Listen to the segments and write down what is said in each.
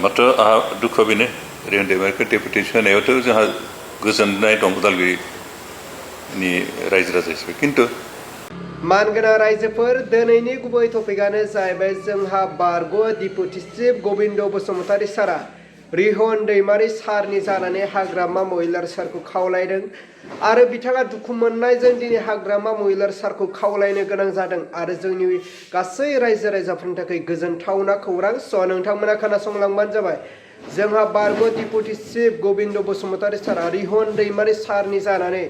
मात्र आहा दुखुआ बेनो रेवन्देमारिखौ डेपुटेसन होनायावथ' जोंहा गोजोननाय दं उदालगुरिनि रायजो राजा हिसाबै खिन्थु मानगोनां रायजोफोर दिनैनि गुबै टपिकआनो जाहैबाय जोंहा बारग' डिप्युटी चिफ गबिन्द बसुमतारी सारा रिहन दैमारी सारनि जानानै हाग्रामा महिलार सारखौ खावलायदों आरो बिथाङा दुखु मोननायजों दिनै हाग्रामा महिलार सारखौ खावलायनो गोनां जादों आरो जोंनि गासै रायजो राजाफोरनि थाखाय गोजोनथावना खौरां नोंथांमोना खोनासंलांबानो जाबाय जोंहा बारग' डिप्युटी चिफ गबिन्द बसुमतारी सारा रिहन दैमारी सारनि जानानै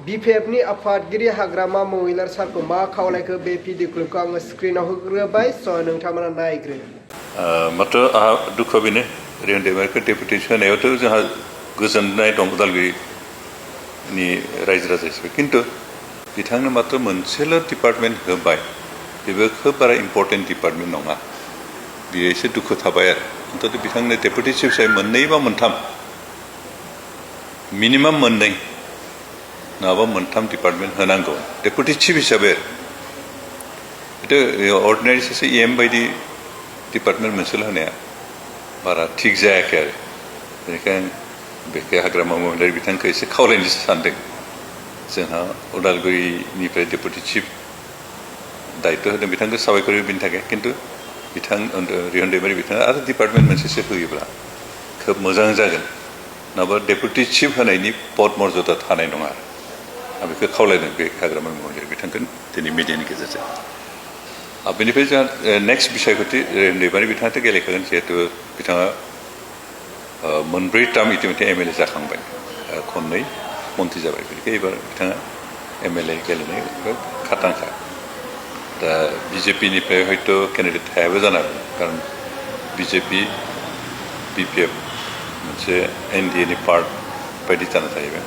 बिपिएफनि आफादगिरि हाग्रामा महिलार सारखौ मा खावलायखो बे भिडिअ क्लिपखौ आङो स्क्रिनाव होग्रोबाय नोंथांमोना नायग्रो मात्र आहा दुखुआ बेनो रेवन्देमारिखौ डेपुटेसन होनायावथ' जोंहा गोजोननाय दं उदालगुरिनि रायजो राजा हिसाबै खिन्थु बिथांनो मात्र मोनसेल' डिपार्टमेन्ट होबाय बेबो खोब बारा इम्पर्टेन्ट डिपार्टमेन्ट नङा बियो एसे दुखु थाबाय आरो अन्तत बिथांनो डेपुटी चिफ हिसाबै मोननै बा मोनथाम मिनिमाम मोननै नङाबा मोनथाम डिपार्टमेन्ट होनांगौ डेपुटी चिफ हिसाबै बेथ' अर्डिनारि सासे EM बायदि डिपार्टमेन्ट मोनसेल' होनाया बारा थिग जायाखै आरो बेनिखायनो बेखौ हाग्रामा महिलारि बिथांखौ एसे खावलायनो सानदों जोंहा उदालगुरिनिफ्राय डेपुटी चिफ दायित्व होदों बिथांखौ साबायखर बिनि थाखाय खिन्थु बिथां रिहन दैमारी बिथाङा आरो डिपार्टमेन्ट मोनसेसो होयोब्ला खोब मोजां जागोन नङाबा डेपुटी चिफ होनायनि पद मर्यादा थानाय नङा आं बेखौ खावलायदों बे हाग्रामा महिलारि बिथांखौ दिनै मिडियानि गेजेरजों बेनिफ्राय जोंहा नेक्स्ट बिसायख'थि रिहन दैमारी बिथाङाथ' गेलेखागोन जिहेतु बिथाङा मोनब्रै टार्म इतिमध्य MLA जाखांबाय खननै मन्थ्रि जाबाय बेनिखाय एबार बिथाङा MLA गेलेनाय खाथांखा दा BJP-निफ्राय हयथ' केन्डिडेट थायाबो जानो हागौ खारन BJP BPF मोनसे NDA-नि पार्ट बायदि जाना थाहैबाय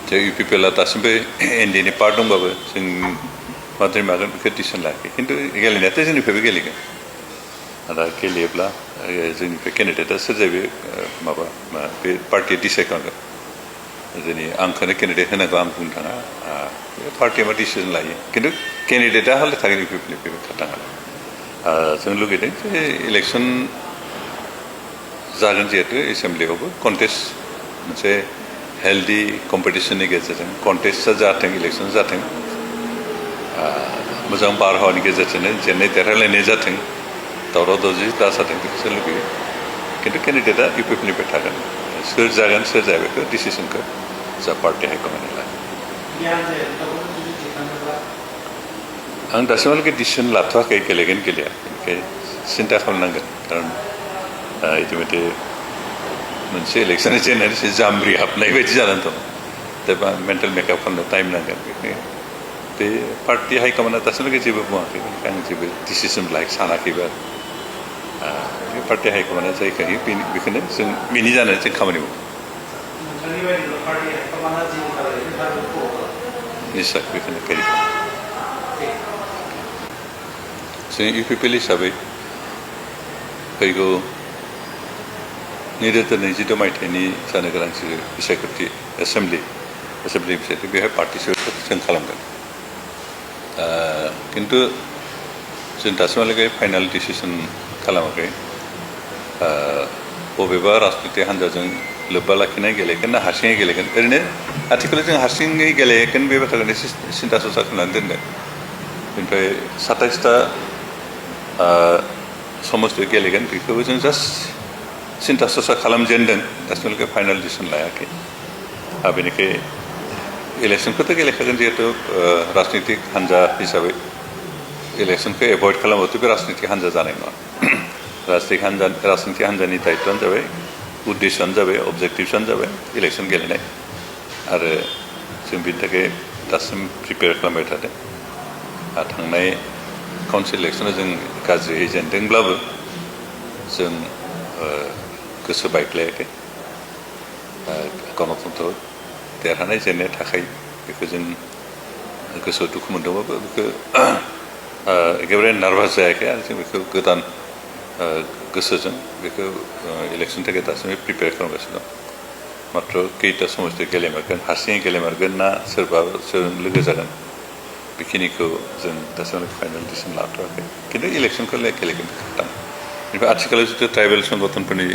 जे UPPL-आ दासिमबो NDA-नि पार्ट दंबाबो जों माद्राय मागोन बेखौ डिसिसन लायाखै खिन्थु गेलेनायाथ' जोंनिफ्रायबो गेलेगोन दा गेलेयोब्ला जोंनिफ्राय केन्डिडेटआ सोर जायो बे पार्टिया डिसाइड खालामगोन जोंनि आंखौनो केन्डिडेट होनांगौ आं बुंनो थाङा बे पार्टिया मा डिसिसन लायो खिन्थु केन्डिडेटआ हाल थागोन UPPL-निफ्रायबो खाथाङा जों लुगैदों जे इलेक्सन जागोन जिहेतु एसेम्ब्लियावबो कन्टेस्ट मोनसे हेल्दि कम्पिटिसननि गेजेरजों कन्टेस्टआ जाथों इलेक्सन जाथों मोजां बारहावानि गेजेरजोंनो जेननाय देरहालायनाय जाथों दावराव दावसि दा जाथों बेखौसो लुगैयो खिन्थु केन्डिडेटआ UPPL-निफ्राय थागोन सोर जागोन सोर जाया बेखौ डिसिसनखौ जा पार्टि हाइकमान्डआ लायो आं दासिमहालागै डिसिसन लाथ'वाखै गेलेगोन गेलेया बेनिखायनो सिन्था खालामनांगोन खारन इतिमध्य मोनसे इलेक्सन जेननानै एसे जाम्ब्रि हाबनाय बायदि जानानै दं दा मेन्टेल मेकआप खालामनो टाइम नांगोन बेखायनो बे पार्टि हाइकमान्डआ दासिमहालागै जेबो बुङाखै बेनिखायनो आं जेबो डिसिसन सानाखैबो आरो पार्टि हाइकमान्डआ जायखौ होयो बेखौनो जों बिनि जानानै जों खामानि मावो निस्सय बेखौनो केरि खालामो जों UPPL हिसाबै फैगौ 2026 मायथाइनि जानो गोनां बिसायख'थि एसेम्ब्लि बिसायख'थि बेवहाय पार्टिसिपेट जों खालामगोन खिन्थु जों दासिमहालागै फाइनाल डिसिसन खालामाखै बबेबा राजनितिक हान्जाजों लोब्बा लाखिनाय गेलेगोन ना हारसिङै गेलेगोन ओरैनो आथिखालाव जों हारसिङै गेलेगोन बे बाथ्राखौनो एसे सिन्था सरसा खालामनानै दोनदों बेनिफ्राय 27टा समस्तियाव गेलेगोन बेखौबो जों जास्ट सिन्था सरसा खालामजेनदों दासिमहालागै फाइनाल डिसिसन लायाखै बेनिखाय इलेक्सनखौथ' गेलेखागोन जिहेतु राजनितिक हान्जा हिसाबै इलेक्सनखौ एभयड खालामबाथ' बे राजनितिक हान्जा जानाय नङा राजनितिक हान्जानि दायित्वआनो जाबाय उद्देश्यआनो जाबाय अबजेक्टिभसआनो जाबाय इलेक्सन गेलेनाय आरो जों बिनि थाखाय दासिम प्रिपेयार खालामबाय थादों थांनाय काउन्सिल इलेक्सनाव जों गाज्रियै जेनदोंब्लाबो जों गोसो बायग्लायाखै गणतन्त्र देरहानाय जेननाय थाखाय बेखौ जों गोसोआव दुखु मोनदोंबाबो बेखौ एकेबारे नार्भास जायाखै आरो जों बेखौ गोदान गोसोजों बेखौ इलेक्सननि थाखाय दासिमबो प्रिपेयार खालामगासिनो दं मात्र खैथा समस्तियाव गेलेमारगोन हारसिङै गेलेमारगोन ना सोरबा सोरजों लोगो जागोन बेखिनिखौ जों दासिमहालागै फाइनाल डिसिसन लाथ'वाखै खिन्थु इलेक्सनखौ गेलेगोन खाथां बेनिफ्राय आथिखालाव जुदि ट्राइबेल संगठनफोरनि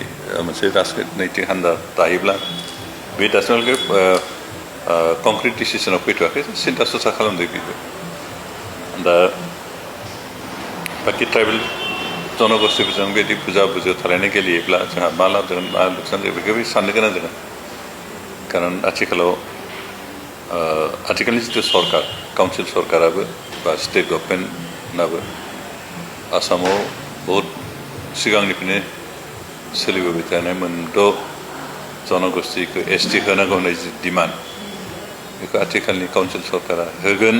मोनसे राजनैतिक हान्जा दायोब्ला बे दासिमहालागै कंक्रिट डिसिसनाव फैथ'वाखै सिन्था सरसा खालामदों बेबो दा बाखि ट्राइबेल जनगोष्ठीफोरजों बेबायदि फुजा बुजा थालायनाय गेलेयोब्ला जोंहा मा लाब जागोन मा लुकसान जागोन बेखौबो साननो गोनां जागोन खारन आथिखालनि जिथु सरकार काउन्सिल सरकाराबो बा स्टेट गभर्नमेन्टनाबो आसामाव बहुद सिगांनिफ्रायनो सोलिबोबाय थानाय मोनद' जनगोष्ठीखौ ST होनांगौ होननाय जि डिमान्ड बेखौ आथिखालनि काउन्सिल सरकारा होगोन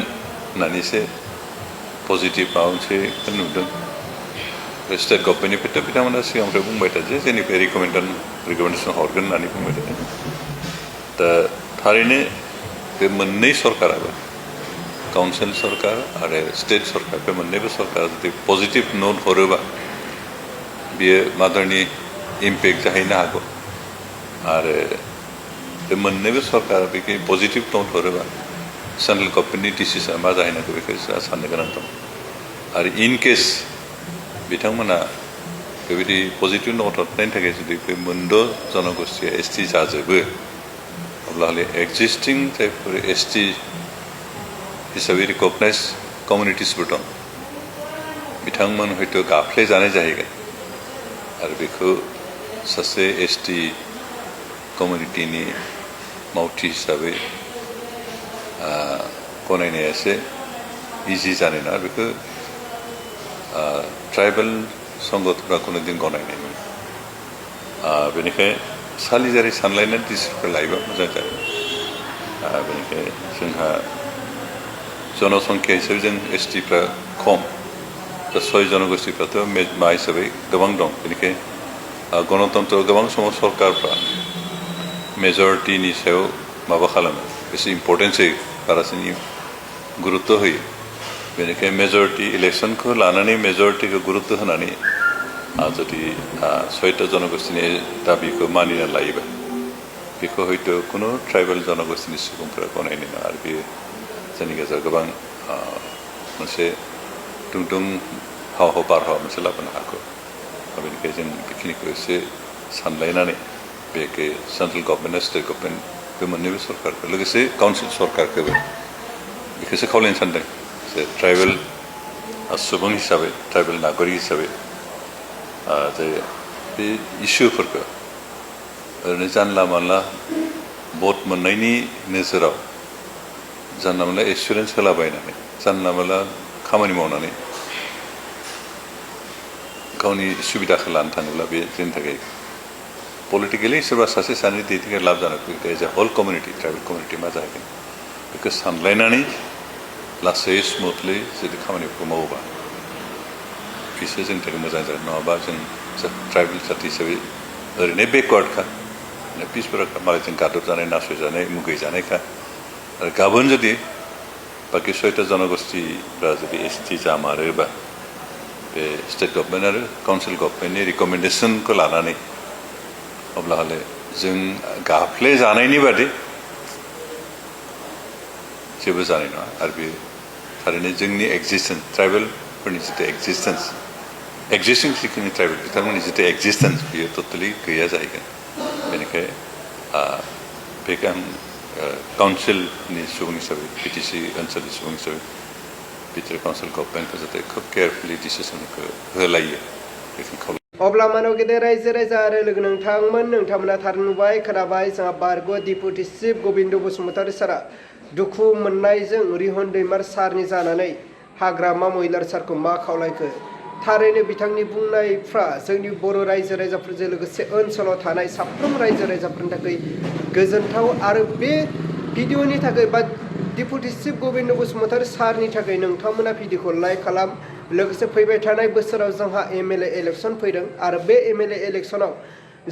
होननानैसो पजिटिभ माबा मोनसे नुदों स्टेट गभर्नमेन्टनिफ्रायथ' बिथांमोना सिगांनिफ्राय बुंबाय थादों जे जोंनिफ्राय रिकमेन्डेसन हरगोन होननानै बुंबाय थादों दा थारैनो बे मोननै सरकाराबो काउन्सिल सरकार आरो स्टेट सरकार बे मोननैबो सरकारा जुदि पजिटिभ नोट हरोबा बियो मादारनि इम्पेक्ट जाहैनो हागौ आरो बे मोननैबो सरकारा बेखौ पजिटिभ नोट हरोबा सेन्ट्रेल गभर्नमेन्टनि डिसिसना मा जाहैनांगौ बेखौ साननो गोनां दं आरो इन केस बिथांमोना बेबायदि पजिटिभ नोट हरनायनि थाखाय जुदि बे मोनद' जनगोष्ठीया ST जाजोबो अब्ला हले एक्जिस्टिं जायफोर ST हिसाबै रिकगनाइज कमिउनिटिसफोर दं बिथांमोन हयथ' गाफ्लेजानाय जाहैगोन आरो बेखौ सासे ST कमिउनिटिनि मावथि हिसाबै गनायनाया एसे इजि जानाय नङा बेखौ ट्राइबेल संगठनफोरा कुनु दिन गनायनाय नङा बेनिखायनो सालिजारि सानलायनाय डिसिसनखौ लायोबा मोजां जागोन बेनिखायनो जोंहा जनसंख्या हिसाबै जों STफ्रा खम दा 6 जनगोष्ठीफ्राथ' मा हिसाबै गोबां दं बेनिखायनो गणतन्त्र गोबां समाव सरकारफ्रा मेजरिटिनि सायाव माबा खालामो एसे इम्पर्टेन्स होयो बारासिन गुरुत्व होयो बेनिखायनो मेजरिटि इलेक्सनखौ लानानै मेजरिटिखौ गुरुत्व होनानै जुदि 6टा जनगोष्ठीनि दाबिखौ मानिना लायोबा बेखौ हयथ' कुनु ट्राइबेल जनगोष्ठीनि सुबुंफोरा गनायनाय नङा आरो बेयो जोंनि गेजेराव गोबां मोनसे दुंदुं हाव बारहावा मोनसे लाबोनो हागौ बेनिखायनो जों बेखिनिखौ एसे सानलायनानै बेखौ सेन्ट्रेल गभर्नमेन्ट आरो स्टेट गभर्नमेन्ट बे मोननैबो सरकारखौ लोगोसे काउन्सिल सरकारखौबो बेखौसो खावलायनो सानदों जे ट्राइबेल सुबुं हिसाबै ट्राइबेल नागरिक हिसाबै जे बे इस्युफोरखौ ओरैनो जानला मानला भट मोननायनि नोजोराव जानला मानला एसुरेन्स होलाबायनानै जानला मानला खामानि मावनानै गावनि सुबिदाखौ लानो थाङोब्ला बे जोंनि थाखाय पलिटिकेलि सोरबा सासे सानै दैदेनगिरि लाब जानो as a whole community tribal community मा जाहैगोन बेखौ सानलायनानै लासै स्मुथलि जुदि खामानिफोरखौ मावोबा बिसोर जोंनि थाखाय मोजां जागोन नङाबा जों ट्राइबेल जाति हिसाबै ओरैनो बेकवार्डखा पिसफोरखा मालायजों गादबजानाय नासयजानाय मुगैजानायखा आरो गाबोन जुदि बाखि 6टा जनगोष्ठीफ्रा जुदि ST जामारोबा बे स्टेट गभर्नमेन्ट आरो काउन्सिल गभर्नमेन्टनि रिकमेन्डेसनखौ लानानै अब्ला हले जों गाफ्ले जानायनि बादि जेबो जानाय नङा आरो बे थारैनो जोंनि एक्जिस्टेन्स ट्राइबेलफोरनि जितु एक्जिस्टिं जिखिनि ट्राइबेल बिथांमोननि जितु एक्जिस्टेन्स बेयो टटेलि गैया जाहैगोन बेनिखायनो बेखौ आं काउन्सिलनि सुबुं हिसाबै BTC ओनसोलनि सुबुं हिसाबै बिटिआर काउन्सिल गभर्नमेन्टखौ जाहाथे खोब केयारफुलि डिसिसनखौ होलायो बेखौ खावलायो अब्ला मानव गेदेर रायजो राजा आरो लोगो नोंथांमोना थार नुबाय खोनाबाय जोंहा बारग' डिपुटि चिफ गबिन्द बसुमतारी सारा दुखु मोननायजों रिहन दैमार सारनि जानानै हाग्रामा महिलार सारखौ मा खावलायखो थारैनो बिथांनि बुंनायफ्रा जोंनि बर' रायजो राजाफोरजों लोगोसे ओनसोलाव थानाय साफ्रोम रायजो राजाफोरनि थाखाय गोजोनथाव आरो बे भिडिअनि थाखाय बा डिपुटि चिफ गबिन्द बसुमतारी सारनि थाखाय नोंथांमोना भिडिअखौ लाइक खालाम लोगोसे फैबाय थानाय बोसोराव जोंहा MLA इलेक्सन फैदों आरो बे MLA इलेक्सनाव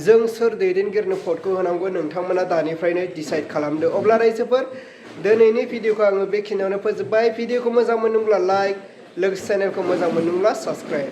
जों सोर दैदेनगिरिनो भटखौ होनांगौ नोंथांमोना दानिफ्रायनो डिसाइड खालामदो अब्ला रायजोफोर दिनैनि भिडिअखौ आङो बेखिनियावनो फोजोबबाय भिडिअखौ मोजां मोनोब्ला लाइक लोगोसे चेनेलखौ मोजां मोनोब्ला साबस्क्राइब